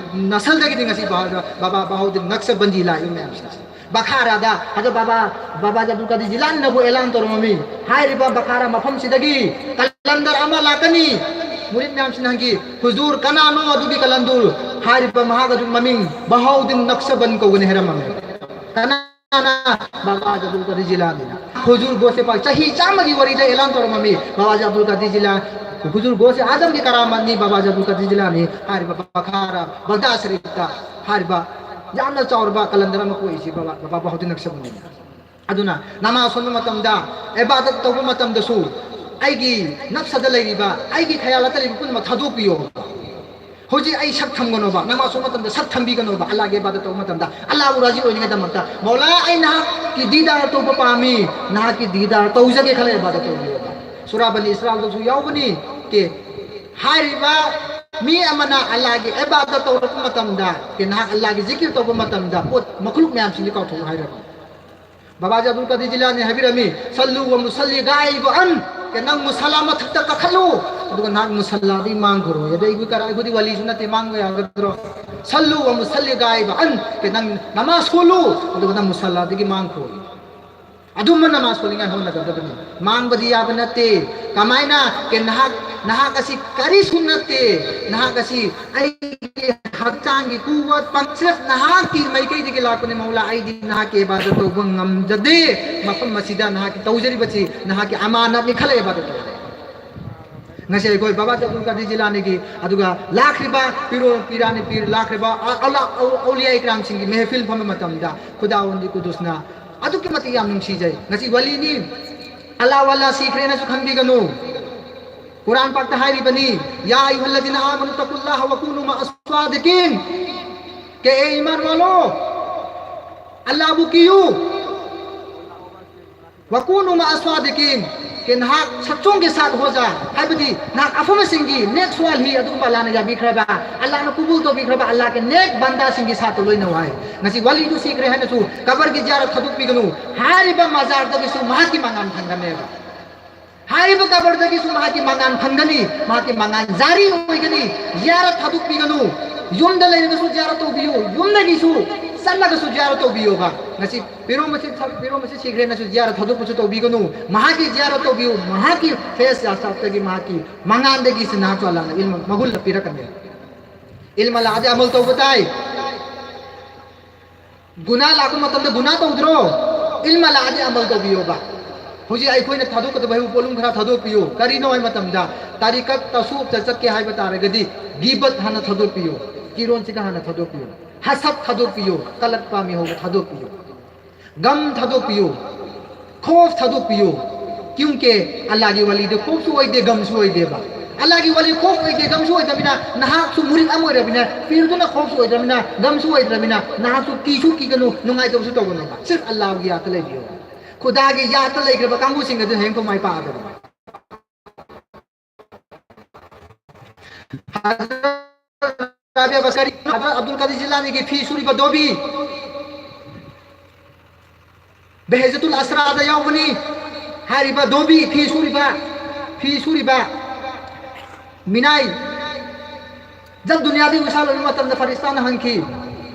ꯅꯁꯜꯗꯒꯤꯗꯤ ꯉꯁꯤ ꯕꯥ-, ꯕꯥꯕꯥ ꯕꯍꯥꯎꯗꯤꯟ ꯅꯛꯁꯕꯟꯗꯤ ꯂꯥꯛꯏꯕ ꯃꯌꯥꯝꯁꯤꯡꯁꯦ꯫ ꯕꯈꯥꯔꯥꯗ ꯑꯗꯣ ꯕꯥꯕꯥ, ꯕꯥꯕꯥ ꯑꯕꯗꯨꯜ ꯀꯥꯗꯤꯔ ꯖꯤꯂꯥꯅꯤꯅꯕꯨ ꯑꯦꯂꯥꯟ ꯇꯧꯔꯝꯃꯤ꯫ ꯍꯥꯏꯔꯤꯕ ꯕꯈꯥꯔꯥ ꯃꯐꯝꯁꯤꯗꯒꯤ ꯀꯂꯟꯗꯔ ꯑꯃ ꯂꯥꯛꯀꯅꯤ꯫ ꯃꯨꯔꯤꯗ ꯃꯌꯥꯝꯁꯤꯅ ꯍꯪꯈꯤ, "ꯍꯨꯖꯨꯔ ꯀꯅꯥꯅꯣ ꯑꯗꯨꯒꯤ ꯀꯂꯟꯗꯔ?" ꯍꯥꯏꯔꯤꯕ ꯃꯍꯥꯛ ꯑꯗꯨꯒꯤ ꯃꯃꯤꯡ ꯕꯍꯥꯎꯗꯤꯟ ꯅꯛꯁꯕꯟ ꯀꯧꯒꯅꯤ ꯍꯥꯏꯔꯝꯃꯝꯃꯤ꯫ ꯀꯅꯥꯅ? ꯕꯥꯕꯥ ꯑꯕꯗꯨꯜ ꯀꯥꯗꯤꯔ ꯖꯤꯂꯥꯅꯤꯅ꯫ ꯍꯨꯖꯨꯔ ꯒꯣꯁꯦ ꯄꯥꯛ ꯆꯍꯤ ꯆꯥꯝꯃꯒꯤ ꯋꯥꯔꯤꯗ ꯑꯦꯂꯥꯟ ꯇꯧꯔꯝꯃꯝꯃꯤ꯫ ꯕꯥꯕꯥ ꯑꯕꯗꯨꯜ ꯀꯥꯗꯤꯔ ꯖꯤꯂꯥ, ꯍꯨꯖꯨꯔ ꯒꯣꯁꯦ ꯑꯥꯖꯝꯒꯤ ꯀꯔꯥꯃꯠꯅꯤ ꯕꯥꯕꯥ ꯑꯕꯗꯨꯜ ꯀꯥꯗꯤꯔ ꯖꯤꯂꯥꯅꯤ꯫ ꯍꯥꯏꯔꯤꯕ ꯕꯈꯥꯔꯥ ꯕꯒꯗꯥꯗ ꯁꯔꯤꯐꯇ ꯍꯥꯏꯔꯤꯕ ꯌꯥꯝꯅ ꯆꯥꯎꯔꯕ ꯀꯂꯟꯗꯔ ꯑꯃ ꯄꯣꯛꯏꯁꯤ ꯕꯕꯥ, ꯕꯕꯥ ꯕꯍꯥꯎꯗꯤꯟ ꯅꯛꯁꯕꯟꯗꯅ꯫ ꯑꯗꯨꯅ ꯅꯃꯥꯖ ꯁꯣꯟꯕ ꯃꯇꯝꯗ, ꯏꯕꯥꯗꯠ ꯇꯧꯕ ꯃꯇꯝꯗꯁꯨ ꯑꯩꯒꯤ ꯅꯐꯁꯗ ꯂꯩꯔꯤꯕ, ꯑꯩꯒꯤ ꯈꯌꯥꯂꯥꯠꯇ ꯂꯩꯔꯤꯕ ꯄꯨꯝꯅꯃꯛ ꯊꯥꯗꯣꯛꯄꯤꯌꯣ꯫ ꯍꯧꯖꯤꯛ ꯑꯩ ꯁꯛ ꯊꯝꯒꯅꯣꯕ, ꯅꯃꯥꯖ ꯁꯣꯟꯕ ꯃꯇꯝꯗ ꯁꯛ ꯊꯝꯕꯤꯒꯅꯣꯕ, ꯑꯜꯂꯥꯍꯒꯤ ꯏꯕꯥꯗꯠ ꯇꯧꯕ ꯃꯇꯝꯗ ꯑꯜꯂꯥꯍꯕꯨ ꯔꯥꯖꯤ ꯑꯣꯏꯅꯤꯡꯉꯥꯏꯗꯃꯛꯇ, "ꯃꯧꯂꯥ, ꯑꯩ ꯅꯍꯥꯛꯀꯤ ꯗꯤꯗꯥꯔ ꯇꯧꯕ ꯄꯥꯝꯃꯤ, ꯅꯍꯥꯛꯀꯤ ꯗꯤꯗꯥꯔ ꯇꯧꯖꯒꯦ" ꯈꯜꯂ ꯏꯕꯥꯗꯠ ꯇꯧꯕꯤꯌꯣꯕ꯫ ꯁꯨꯔꯥ ꯕꯅꯤ ꯏꯁꯔꯥꯏꯜꯗꯁꯨ ꯌꯥꯎꯕꯅꯤ꯫ ꯀꯦ, ꯍꯥꯏꯔꯤꯕ ꯃꯤ ꯑꯃꯅ ꯑꯜꯂꯥꯍꯒꯤ ꯏꯕꯥꯗꯠ ꯇꯧꯔꯛꯄ ꯃꯇꯝꯗ, ꯀꯦ, ꯅꯍꯥꯛ ꯑꯜꯂꯥꯍꯒꯤ ꯖꯤꯀꯤꯔ ꯇꯧꯕ ꯃꯇꯝꯗ ꯄꯣꯠ ꯃꯈꯂꯨꯛ ꯃꯌꯥꯝꯁꯤꯡꯁꯤ ꯀꯥꯎꯊꯣꯛꯎ ꯍꯥꯏꯔꯕ꯫ ꯕꯕꯥꯖꯤ ꯑꯕꯗꯨꯜ ꯀꯥꯗꯤꯔ ꯖꯤꯂꯥꯅꯤ ꯍꯥꯏꯕꯤꯔꯝꯃꯤ, "ꯁꯜꯂꯨ ꯋ ꯃꯨꯁꯜꯂꯤ ꯒꯥꯏꯕ ꯑꯟ", ꯀꯦ, ꯅꯪ ꯃꯨꯁꯜꯂꯥ ꯃꯊꯛꯇ ꯀꯥꯈꯠꯂꯨ, ꯑꯗꯨꯒ ꯅꯍꯥꯛ ꯃꯨꯁꯜꯂꯥꯗꯒꯤ ꯃꯥꯡꯈ꯭ꯔꯣꯏ꯫ ꯑꯗꯩ ꯑꯩꯈꯣꯏ ꯀꯔꯥ-, ꯑꯩꯈꯣꯏꯗꯤ ꯋꯥꯂꯤꯁꯨ ꯅꯠꯇꯦ, ꯃꯥꯡꯕ ꯌꯥꯒꯗ꯭ꯔꯣ? "ꯁꯜꯂꯨ ꯋ ꯃꯨꯁꯜꯂꯤ ꯒꯥꯏꯕ ꯑꯟ", ꯀꯦ, ꯅꯪ ꯅꯃꯥꯖ ꯁꯣꯜꯂꯨ, ꯑꯗꯨꯒ ꯅꯪ ꯃꯨꯁꯜꯂꯥꯗꯒꯤ ꯃꯥꯡꯈ꯭ꯔꯣꯏ꯫ ꯑꯗꯨꯝꯕ ꯅꯃꯥꯖ ꯁꯣꯜꯂꯤꯉꯥꯏ ꯍꯣꯠꯅꯒꯗꯕꯅꯤ꯫ ꯃꯥꯡꯕꯗꯤ ꯌꯥꯕ ꯅꯠꯇꯦ꯫ ꯀꯃꯥꯏꯅ? ꯀꯦ, ꯅꯍꯥꯛ, ꯅꯍꯥꯛ ꯑꯁꯤ ꯀꯔꯤꯁꯨ ꯅꯠꯇꯦ꯫ ꯅꯍꯥꯛ ꯑꯁꯤ ꯑꯩꯒꯤ ꯍꯛꯆꯥꯡꯒꯤ ꯀꯨꯋꯠ ꯄꯪꯆꯠ ꯅꯍꯥꯛꯀꯤ ꯃꯥꯏꯀꯩꯗꯒꯤ ꯂꯥꯛꯄꯅꯤ, ꯃꯧꯂꯥ꯫ ꯑꯩꯗꯤ ꯅꯍꯥꯛꯀꯤ ꯏꯕꯥꯗꯠ ꯇꯧꯕ ꯉꯝꯖꯗꯦ꯫ ꯃꯐꯝ ꯑꯁꯤꯗ ꯅꯍꯥꯛꯀꯤ ꯇꯧꯖꯔꯤꯕꯁꯤ ꯅꯍꯥꯛꯀꯤ ꯑꯃꯥꯅꯠꯅꯤ ꯈꯜꯂ ꯏꯕꯥꯗꯠ ꯇꯧꯖꯔꯤ꯫ ꯉꯁꯤ ꯑꯩꯈꯣꯏ ꯕꯕꯥ ꯑꯕꯗꯨꯜ ꯀꯥꯗꯤꯔ ꯖꯤꯂꯥꯅꯤꯒꯤ, ꯑꯗꯨꯒ ꯂꯥꯛꯈ꯭ꯔꯤꯕ ꯄꯤꯔꯣ-, ꯄꯤꯔꯥꯅꯤ ꯄꯤꯔ ꯂꯥꯛꯈ꯭ꯔꯤꯕ ꯑ-, ꯑꯂꯥ-, ꯑꯧ-, ꯑꯧꯂꯤꯌꯥ ꯏꯀꯔꯥꯝꯁꯤꯡꯒꯤ ꯃꯦꯍꯐꯤꯜ ꯐꯝꯕ ꯃꯇꯝꯗ ꯈꯨꯗꯥ ꯑꯣꯟꯗꯤ ꯀꯨꯗꯨꯁꯅ ꯑꯗꯨꯛꯀꯤ ꯃꯇꯤꯛ ꯌꯥꯝ ꯅꯨꯡꯁꯤꯖꯩ꯫ ꯉꯁꯤ ꯋꯥꯂꯤꯅꯤ, ꯑꯜꯂꯥ ꯋꯥꯂꯥ ꯁꯤꯈ꯭ꯔꯦꯅꯁꯨ ꯈꯟꯕꯤꯒꯅꯨ꯫ ꯀꯨꯔꯥꯟ ꯄꯥꯛꯇ ꯍꯥꯏꯔꯤꯕꯅꯤ, "ꯌꯥ ꯑꯌꯨꯍꯜꯂꯗꯤꯅ ꯑꯥꯃꯅꯨ ꯇꯀꯨꯜꯂꯥꯍ ꯋ ꯀꯨꯅꯨ ꯃꯥ ꯑꯁ꯭ꯋꯥꯗꯤꯀꯤꯟ"꯫ ꯀꯦ, ꯑꯦ ꯏꯃꯥꯟ ꯋꯥꯂꯣ, ꯑꯜꯂꯥꯕꯨ ꯀꯤꯌꯨ꯫ "ꯋ ꯀꯨꯅꯨ ꯃꯥ ꯑꯁ꯭ꯋꯥꯗꯤꯀꯤꯟ"꯫ ꯀꯦ, ꯅꯍꯥꯛ ꯁꯠꯆꯣꯡꯒꯤ ꯁꯥꯠ ꯍꯣꯖꯥ, ꯍꯥꯏꯕꯗꯤ ꯅꯍꯥꯛ ꯑꯐꯕꯁꯤꯡꯒꯤ ꯅꯦꯛꯁ ꯋꯥꯜ ꯍꯤ, ꯑꯗꯨꯒꯨꯝꯕ ꯑꯜꯂꯥꯅ ꯌꯥꯕꯤꯈ꯭ꯔꯕ, ꯑꯜꯂꯥꯅ ꯀꯨꯕꯨꯜ ꯇꯧꯕꯤꯈ꯭ꯔꯕ, ꯑꯜꯂꯥꯒꯤ ꯅꯦꯛ ꯕꯟꯗꯥꯁꯤꯡꯒꯤ ꯁꯥꯠꯇ ꯂꯣꯏꯅ ꯋꯥꯏ꯫ ꯉꯁꯤ ꯋꯥꯂꯤꯗꯨ ꯁꯤꯈ꯭ꯔꯦ ꯍꯥꯏꯅꯁꯨ ꯀꯕꯔꯒꯤ ꯖꯤꯌꯥꯔꯠ ꯊꯥꯗꯣꯛꯄꯤꯒꯅꯨ꯫ ꯍꯥꯏꯔꯤꯕ ꯃꯖꯥꯔꯗꯒꯤꯁꯨ ꯃꯍꯥꯛꯀꯤ ꯃꯉꯥꯜ ꯐꯪꯒꯅꯦꯕ꯫ ꯍꯥꯏꯔꯤꯕ ꯀꯕꯔꯗꯒꯤꯁꯨ ꯃꯍꯥꯛꯀꯤ ꯃꯉꯥꯜ ꯐꯪꯒꯅꯤ, ꯃꯍꯥꯛꯀꯤ ꯃꯉꯥꯜ ꯖꯥꯔꯤ ꯑꯣꯏꯒꯅꯤ꯫ ꯖꯤꯌꯥꯔꯠ ꯊꯥꯗꯣꯛꯄꯤꯒꯅꯨ꯫ ꯌꯨꯝꯗ ꯂꯩꯔꯒꯁꯨ ꯖꯤꯌꯥꯔꯠ ꯇꯧꯕꯤꯌꯨ꯫ ꯌꯨꯝꯗꯒꯤꯁꯨ ꯆꯠꯂꯒꯁꯨ ꯖꯤꯌꯥꯔ ꯇꯧꯕꯤꯌꯣꯕ꯫ ꯉꯁꯤ ꯄꯤꯔꯣꯝ ꯑꯁꯤ ꯊ-, ꯄꯤꯔꯣꯝ ꯑꯁꯤ ꯁꯤꯈ꯭ꯔꯦꯅꯁꯨ ꯖꯤꯌꯥꯔ ꯊꯥꯗꯣꯛꯄꯁꯨ ꯇꯧꯕꯤꯒꯅꯨ꯫ ꯃꯍꯥꯛꯀꯤ ꯖꯤꯌꯥꯔ ꯇꯧꯕꯤꯌꯨ꯫ ꯃꯍꯥꯛꯀꯤ ꯐꯦꯁ ꯌꯥꯁꯥꯞꯇꯒꯤ, ꯃꯍꯥꯛꯀꯤ ꯃꯉꯥꯟꯗꯒꯤ ꯁꯤ ꯅꯍꯥꯛꯁꯨ ꯑꯜꯂꯥꯍꯅ ꯏꯜꯃ ꯃꯒꯨꯟ ꯄꯤꯔꯛꯀꯅꯤ꯫ ꯏꯜꯃ ꯂꯥꯛꯑꯗꯤ ꯑꯃꯜ ꯇꯧꯕ ꯇꯥꯏ꯫ ꯒꯨꯅꯥ ꯂꯥꯛꯄ ꯃꯇꯝꯗ ꯒꯨꯅꯥ ꯇꯧꯗ꯭ꯔꯣ? ꯏꯜꯃ ꯂꯥꯛꯑꯗꯤ ꯑꯃꯜ ꯇꯧꯕꯤꯌꯣꯕ꯫ ꯍꯧꯖꯤꯛ ꯑꯩꯈꯣꯏꯅ ꯊꯥꯗꯣꯛꯀꯗꯕ ꯍꯥꯏꯕ ꯄꯣꯠꯂꯨꯝ ꯈꯔ ꯊꯥꯗꯣꯛꯄꯤꯌꯨ꯫ ꯀꯔꯤꯅꯣ ꯍꯥꯏꯕ ꯃꯇꯝꯗ, ꯇꯥꯔꯤꯀꯠ ꯇꯁꯨꯞꯇ ꯆꯠꯀꯦ ꯍꯥꯏꯕ ꯇꯥꯔꯒꯗꯤ, ꯒꯤꯕꯠ ꯍꯥꯟꯅ ꯊꯥꯗꯣꯛꯄꯤꯌꯨ, ꯀꯤꯔꯣꯟꯁꯤꯒ ꯍꯥꯟꯅ ꯊꯥꯗꯣꯛꯄꯤꯌꯨ, ꯍꯁꯠ ꯊꯥꯗꯣꯛꯄꯤꯌꯨ, ꯀꯂꯛ ꯄꯥꯝꯃꯤ ꯍꯧꯕ ꯊꯥꯗꯣꯛꯄꯤꯌꯨ, ꯒꯝ ꯊꯥꯗꯣꯛꯄꯤꯌꯨ, ꯈꯣꯐ ꯊꯥꯗꯣꯛꯄꯤꯌꯨ꯫ ꯀ꯭ꯌꯨꯡꯀꯦ ꯑꯜꯂꯥꯍꯒꯤ ꯋꯥꯂꯤꯗꯤ ꯈꯣꯐꯁꯨ ꯑꯣꯏꯗꯦ, ꯒꯝꯁꯨ ꯑꯣꯏꯗꯦꯕ꯫ ꯑꯜꯂꯥꯍꯒꯤ ꯋꯥꯂꯤ ꯈꯣꯐ ꯑꯣꯏꯗꯦ, ꯒꯝꯁꯨ ꯑꯣꯏꯗꯕꯅꯤꯅ, ꯅꯍꯥꯛꯁꯨ ꯃꯨꯔꯤꯗ ꯑꯃ ꯑꯣꯏꯔꯕꯅꯤꯅ, ꯄꯤꯔꯗꯨꯅ ꯈꯣꯐꯁꯨ ꯑꯣꯏꯗ꯭ꯔꯕꯅꯤꯅ, ꯒꯝꯁꯨ ꯑꯣꯏꯗ꯭ꯔꯕꯅꯤꯅ, ꯅꯍꯥꯛꯁꯨ ꯀꯤꯁꯨ ꯀꯤꯒꯅꯨ, ꯅꯨꯡꯉꯥꯏꯇꯕꯁꯨ ꯇꯧꯒꯅꯨꯕ꯫ ꯁꯤꯔꯐ ꯑꯜꯂꯥꯍꯒꯤ ꯌꯥꯗ ꯂꯩꯕꯤꯌꯣ꯫ ꯈꯨꯗꯥꯒꯤ ꯌꯥꯗ ꯂꯩꯈ꯭ꯔꯕ ꯀꯥꯡꯕꯨꯁꯤꯡ ꯑꯗꯨ ꯍꯌꯦꯡ ꯃꯥꯏ ꯄꯥꯛꯑꯗꯕꯅꯤ꯫ ꯍꯖꯔꯠ ꯔꯥꯕꯤꯌꯥ ꯕꯁꯀꯔꯤ, ꯍꯖꯔꯠ ꯑꯕꯗꯨꯜ ꯀꯥꯗꯤꯔ ꯖꯤꯂꯥꯅꯤꯒꯤ ꯐꯤ ꯁꯨꯔꯤꯕ ꯙꯣꯕꯤ, ꯕꯦꯍꯖꯇꯨꯜ ꯑꯁꯔꯥꯗ ꯌꯥꯎꯕꯅꯤ꯫ ꯍꯥꯏꯔꯤꯕ ꯙꯣꯕꯤ, ꯐꯤ ꯁꯨꯔꯤꯕ, ꯐꯤ ꯁꯨꯔꯤꯕ ꯃꯤꯅꯥꯏ, ꯖꯕ ꯗꯨꯅꯤꯌꯥꯗꯒꯤ ꯋꯤꯁꯥꯜ ꯑꯣꯏꯕ ꯃꯇꯝꯗ ꯐꯔꯤꯁꯇꯥꯅ ꯍꯪꯈꯤ,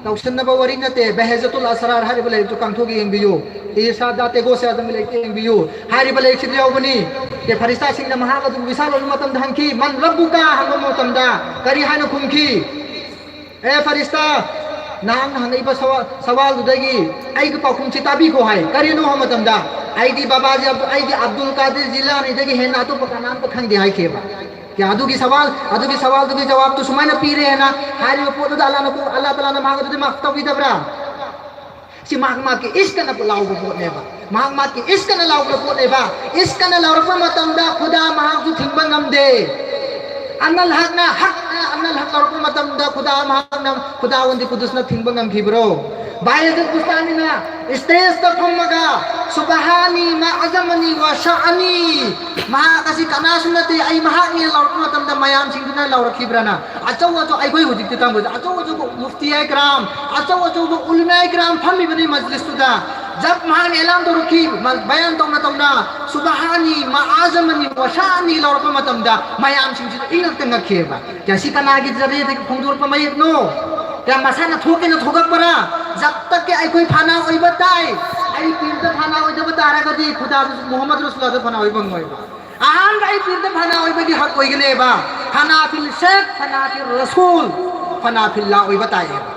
ꯇꯧꯁꯤꯟꯅꯕ ꯋꯥꯔꯤ ꯅꯠꯇꯦ, ꯕꯦꯍꯖꯇꯨꯜ ꯑꯁꯔꯥꯔ ꯍꯥꯏꯔꯤꯕ ꯂꯥꯏꯔꯤꯛꯇꯨ ꯀꯥꯡꯊꯣꯛ ꯌꯦꯡꯕꯤꯌꯨ, ꯏꯔꯁꯥꯗꯥ ꯇꯦꯒꯣꯁꯦ ꯑꯗꯨꯝ ꯂꯥꯏꯔꯤꯛ ꯌꯦꯡꯕꯤꯌꯨ꯫ ꯍꯥꯏꯔꯤꯕ ꯂꯥꯏꯔꯤꯛꯁꯤꯗ ꯌꯥꯎꯕꯅꯤ꯫ ꯀꯦ ꯐꯔꯤꯁꯇꯥꯁꯤꯡꯅ ꯃꯍꯥꯛ ꯑꯗꯨ ꯋꯤꯁꯥꯜ ꯑꯣꯏꯕ ꯃꯇꯝꯗ ꯍꯪꯈꯤ, "ꯃꯟ ꯔꯕꯨꯀꯥ?" ꯍꯪꯕ ꯃꯇꯝꯗ ꯀꯔꯤ ꯍꯥꯏꯅ ꯈꯨꯝꯈꯤ? "ꯑꯦ ꯐꯔꯤꯁꯇꯥ, ꯅꯍꯥꯛꯅ ꯍꯪꯉꯛꯏꯕ ꯁꯋꯥ-, ꯁꯋꯥꯜꯗꯨꯗꯒꯤ ꯑꯩꯒꯤ ꯄꯥꯎꯈꯨꯝꯁꯤ ꯇꯥꯕꯤꯈꯣ" ꯍꯥꯏ꯫ ꯀꯔꯤꯅꯣ ꯍꯥꯏꯕ ꯃꯇꯝꯗ, "ꯑꯩꯗꯤ ꯕꯕꯥꯖꯤ ꯑꯕꯗꯨ-, ꯑꯩꯗꯤ ꯑꯕꯗꯨꯜ ꯀꯥꯗꯤꯔ ꯖꯤꯂꯥꯅꯤꯗꯒꯤ ꯍꯦꯟꯅ ꯑꯇꯣꯞꯄ ꯀꯅꯥꯝꯇ ꯈꯪꯗꯦ" ꯍꯥꯏꯈꯤꯕ꯫ ꯀꯌꯥ ꯑꯗꯨꯒꯤ ꯁꯋꯥꯜ, ꯑꯗꯨꯒꯤ ꯁꯋꯥꯜꯗꯨꯒꯤ ꯖꯋꯥꯕꯇꯨ ꯁꯨꯃꯥꯏꯅ ꯄꯤꯔꯦꯅ ꯍꯥꯏꯔꯤꯕ ꯄꯣꯠꯇꯨꯗ ꯑꯜꯂꯥꯍꯅ, ꯑꯜꯂꯥꯍ ꯇꯥꯂꯥꯅ ꯃꯍꯥꯛ ꯑꯗꯨꯗꯤ ꯃꯥꯐ ꯇꯧꯕꯤꯗꯕ꯭ꯔꯥ? ꯁꯤ ꯃꯍꯥꯛ ꯃꯍꯥꯛꯀꯤ ꯏꯁꯀꯅ ꯂꯥꯎꯕ ꯄꯣꯠꯅꯦꯕ꯫ ꯃꯍꯥꯛ ꯃꯍꯥꯛꯀꯤ ꯏꯁꯀꯅ ꯂꯥꯎꯕ ꯄꯣꯠꯅꯦꯕ꯫ ꯏꯁꯀꯅ ꯂꯥꯎꯔꯛꯄ ꯃꯇꯝꯗ ꯈꯨꯗꯥ ꯃꯍꯥꯛꯁꯨ ꯊꯤꯡꯕ ꯉꯝꯗꯦ꯫ ꯑꯟꯅꯜ ꯍꯛꯅ, ꯍꯛꯅ ꯑꯟꯅꯜ ꯍꯛ ꯂꯥꯎꯔꯛꯄ ꯃꯇꯝꯗ ꯈꯨꯗꯥ ꯃꯍꯥꯛꯅ, ꯈꯨꯗꯥꯋꯟꯗꯤ ꯀꯨꯗꯨꯁꯅ ꯊꯤꯡꯕ ꯉꯝꯈꯤꯕ꯭ꯔꯣ? ꯕꯥꯌꯦꯖꯤꯗ ꯕꯨꯁꯇꯥꯃꯤꯅ ꯏꯁꯇꯦꯖꯇ ꯐꯝꯃꯒ, "ꯁꯨꯕꯍꯥꯅꯤ ꯃꯥ ꯑꯖꯃꯅꯤ ꯋꯥ ꯁꯥꯑꯅꯤ, ꯃꯍꯥꯛ ꯑꯁꯤ ꯀꯅꯥꯁꯨ ꯅꯠꯇꯦ, ꯑꯩ ꯃꯍꯥꯛꯅꯤ" ꯂꯥꯎꯔꯛꯄ ꯃꯇꯝꯗ ꯃꯌꯥꯝꯁꯤꯡꯗꯨꯅ ꯂꯥꯎꯔꯛꯈꯤꯕ꯭ꯔꯥꯅ? ꯑꯆꯧ ꯑꯆꯧ, ꯑꯩꯈꯣꯏ ꯍꯧꯖꯤꯛꯇꯤ ꯇꯝꯕꯗ ꯑꯆꯧ ꯑꯆꯧꯕ ꯃꯨꯐꯇꯤꯌꯥꯏ ꯀꯔꯥꯝ, ꯑꯆꯧ ꯑꯆꯧꯕ ꯎꯂꯃꯥꯏ ꯀꯔꯥꯝ ꯐꯝꯃꯤꯕꯅꯤ ꯃꯖꯂꯤꯁꯇꯨꯗ꯫ ꯖꯕ ꯃꯍꯥꯛꯅ ꯑꯦꯂꯥꯟ ꯇꯧꯔꯛꯈꯤ, ꯃ-, ꯕꯌꯥꯟ ꯇꯧꯅ ꯇꯧꯅ, "ꯁꯨꯕꯍꯥꯅꯤ ꯃꯥ ꯑꯖꯃꯅꯤ ꯋꯥ ꯁꯥꯑꯅꯤ" ꯂꯥꯎꯔꯛꯄ ꯃꯇꯝꯗ ꯃꯌꯥꯝꯁꯤꯡꯁꯤꯅ ꯏꯉꯛꯇ ꯉꯛꯈꯤꯑꯕ꯫ ꯀꯌꯥ ꯁꯤ ꯀꯅꯥꯒꯤ ꯖꯔꯤꯌꯥꯗꯒꯤ ꯐꯣꯡꯗꯣꯔꯛꯄ ꯃꯌꯦꯛꯅꯣ? ꯌꯥꯝ ꯃꯁꯥꯅ ꯊꯣꯛꯀꯦꯅ ꯊꯣꯛꯂꯛꯄ꯭ꯔꯥ? ꯖꯕ ꯇꯛ ꯀꯤ ꯑꯩꯈꯣꯏ ꯐꯅꯥ ꯑꯣꯏꯕ ꯇꯥꯏ꯫ ꯑꯩ ꯄꯤꯔꯗ ꯐꯅꯥ ꯑꯣꯏꯗꯕ ꯇꯥꯔꯒꯗꯤ ꯈꯨꯗꯥ ꯃꯨꯍꯝꯃꯗ ꯔꯁꯨꯜꯂꯥꯗ ꯐꯅꯥ ꯑꯣꯏꯕ ꯉꯝꯃꯣꯏꯕ꯫ ꯑꯍꯥꯟꯕ ꯑꯩ ꯄꯤꯔꯗ ꯐꯅꯥ ꯑꯣꯏꯕꯒꯤ ꯍꯛ ꯑꯣꯏꯒꯅꯦꯕ꯫ ꯐꯅꯥ ꯐꯤꯜ ꯁꯦꯈ, ꯐꯅꯥ ꯐꯤꯜ ꯔꯁꯨꯜ, ꯐꯅꯥ ꯐꯤꯜꯂꯥ ꯑꯣꯏꯕ ꯇꯥꯏꯌꯦꯕ꯫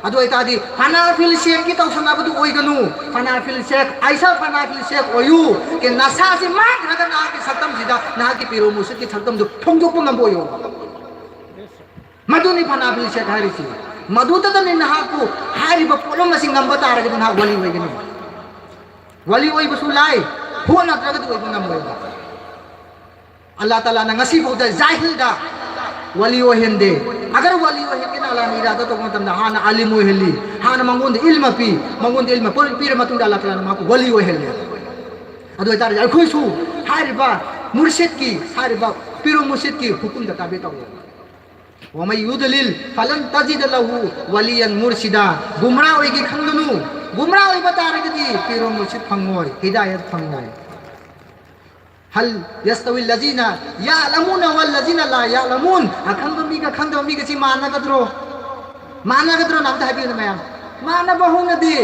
ꯑꯗꯨ ꯑꯣꯏꯇꯥꯔꯗꯤ ꯐꯅꯥ ꯐꯤꯜ ꯁꯦꯈꯀꯤ ꯇꯧꯁꯟꯅꯕꯗꯨ ꯑꯣꯏꯒꯅꯨ꯫ ꯐꯅꯥ ꯐꯤꯜ ꯁꯦꯈ, ꯑꯩꯁꯥ ꯐꯅꯥ ꯐꯤꯜ ꯁꯦꯈ ꯑꯣꯏꯌꯨ꯫ ꯀꯦ ꯅꯁꯥꯁꯤ ꯃꯥꯡꯈ꯭ꯔꯒ ꯅꯍꯥꯛꯀꯤ ꯁꯛꯇꯝꯁꯤꯗ, ꯅꯍꯥꯛꯀꯤ ꯄꯤꯔꯣ ꯃꯨꯔꯁꯤꯗꯀꯤ ꯁꯛꯇꯝꯗꯨ ꯐꯣꯡꯗꯣꯛꯄ ꯉꯝꯕ ꯑꯣꯏꯌꯣ꯫ ꯃꯗꯨꯅꯤ ꯐꯅꯥ ꯐꯤꯜ ꯁꯦꯈ ꯍꯥꯏꯔꯤꯁꯤ꯫ ꯃꯗꯨꯗꯅꯤ ꯅꯍꯥꯛꯄꯨ ꯍꯥꯏꯔꯤꯕ ꯄꯣꯠꯂꯝ ꯑꯁꯤ ꯉꯝꯕ ꯇꯥꯔꯒꯗꯤ ꯅꯍꯥꯛ ꯋꯥꯂꯤ ꯑꯣꯏꯒꯅꯤ꯫ ꯋꯥꯂꯤ ꯑꯣꯏꯕꯁꯨ ꯂꯥꯏ, ꯍꯣꯠꯅꯗ꯭ꯔꯒꯗꯤ ꯑꯣꯏꯕ ꯉꯝꯃꯣꯏꯕ꯫ ꯑꯜꯂꯥ ꯇꯥꯂꯥꯅ ꯉꯁꯤꯐꯥꯎꯗ ꯖꯥꯍꯤꯜꯗ ꯋꯥꯂꯤ ꯑꯣꯏꯍꯟꯗꯦ꯫ ꯑꯒꯔ ꯋꯥꯂꯤ ꯑꯣꯏꯍꯟꯒꯦꯅ ꯑꯜꯂꯥꯅ ꯏꯔꯥꯗꯥ ꯇꯧꯕ ꯃꯇꯝꯗ ꯍꯥꯟꯅ ꯑꯥꯂꯤꯝ ꯑꯣꯏꯍꯜꯂꯤ, ꯍꯥꯟꯅ ꯃꯉꯣꯟꯗ ꯏꯜꯃ ꯄꯤ, ꯃꯉꯣꯟꯗ ꯏꯜꯃ ꯄꯤ-, ꯄꯤꯔ ꯃꯇꯨꯡꯗ ꯑꯜꯂꯥ ꯇꯥꯂꯥꯅ ꯃꯍꯥꯛꯄꯨ ꯋꯥꯂꯤ ꯑꯣꯏꯍꯜꯂꯦ꯫ ꯑꯗꯨ ꯑꯣꯏꯇꯥꯔꯗꯤ ꯑꯩꯈꯣꯏꯁꯨ ꯍꯥꯏꯔꯤꯕ ꯃꯨꯔꯁꯤꯗꯀꯤ, ꯍꯥꯏꯔꯤꯕ ꯄꯤꯔꯨ ꯃꯨꯔꯁꯤꯗꯀꯤ ꯍꯨꯀꯨꯝꯗ ꯇꯥꯕꯦ ꯇꯧꯋꯦ꯫ ومن يضلل فلن تجد له وليا مرشدا꯫ ꯒꯨꯝꯔꯥ ꯑꯣꯏꯒꯦ ꯈꯟꯒꯅꯨ꯫ ꯒꯨꯝꯔꯥ ꯑꯣꯏꯕ ꯇꯥꯔꯒꯗꯤ ꯄꯤꯔꯣ ꯃꯨꯔꯁꯤꯗ ꯐꯪꯉꯣꯏ, ꯍꯤꯗꯥꯌꯠ ꯐꯪꯉꯣꯏ꯫ هل يستوي الذين يعلمون والذين لا يعلمون؟ ꯑꯈꯪꯕ ꯃꯤꯒ ꯈꯪꯗꯕ ꯃꯤꯒꯁꯤ ꯃꯥꯟꯅꯒꯗ꯭ꯔꯣ? ꯃꯥꯟꯅꯒꯗ꯭ꯔꯣ? ꯑꯝꯇ ꯍꯥꯏꯕꯤꯌꯨꯅꯦ ꯃꯌꯥꯝ꯫ ꯃꯥꯟꯅꯕ ꯍꯧꯅꯗꯦ꯫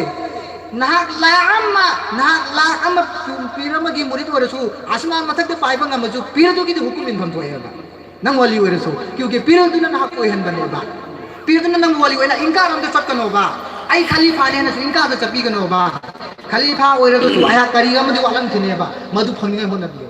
ꯅꯍꯥꯛ ꯂꯥꯛ ꯑꯃ, ꯅꯍꯥꯛ ꯂꯥꯛ ꯑꯃ ꯄꯤꯔ ꯑꯃꯒꯤ ꯃꯨꯔꯤꯗ ꯑꯣꯏꯔꯁꯨ, ꯑꯁꯃꯥꯟ ꯃꯊꯛꯇ ꯄꯥꯏꯕ ꯉꯝꯃꯁꯨ, ꯄꯤꯔꯗꯨꯒꯤꯗꯤ ꯍꯨꯀꯨꯝ ꯏꯟꯐꯝ ꯊꯣꯛꯑꯦꯕ꯫ ꯅꯪ ꯋꯥꯂꯤ ꯑꯣꯏꯔꯁꯨ, ꯀ꯭ꯌꯨꯀꯤ ꯄꯤꯔꯗꯨꯅ ꯅꯍꯥꯛ ꯑꯣꯏꯍꯟꯕꯅꯦꯕ꯫ ꯄꯤꯔꯗꯨꯅ ꯅꯪ ꯋꯥꯂꯤ ꯑꯣꯏꯅ ꯏꯟꯀꯥꯔ ꯑꯝꯇ ꯆꯠꯀꯅꯣꯕ꯫ ꯑꯩ ꯈꯂꯤꯐꯥꯅꯦꯅꯁꯨ ꯏꯟꯀꯥꯔꯗ ꯆꯠꯄꯤꯒꯅꯣꯕ꯫ ꯈꯂꯤꯐꯥ ꯑꯣꯏꯔꯒꯁꯨ ꯑꯩꯍꯥꯛ ꯀꯔꯤ ꯑꯃꯗꯤ ꯋꯥꯠꯂꯝꯈꯤꯅꯦꯕ꯫ ꯃꯗꯨ ꯐꯪꯅꯤꯡꯉꯥꯏ ꯍꯣꯠꯅꯕꯤꯌꯨ꯫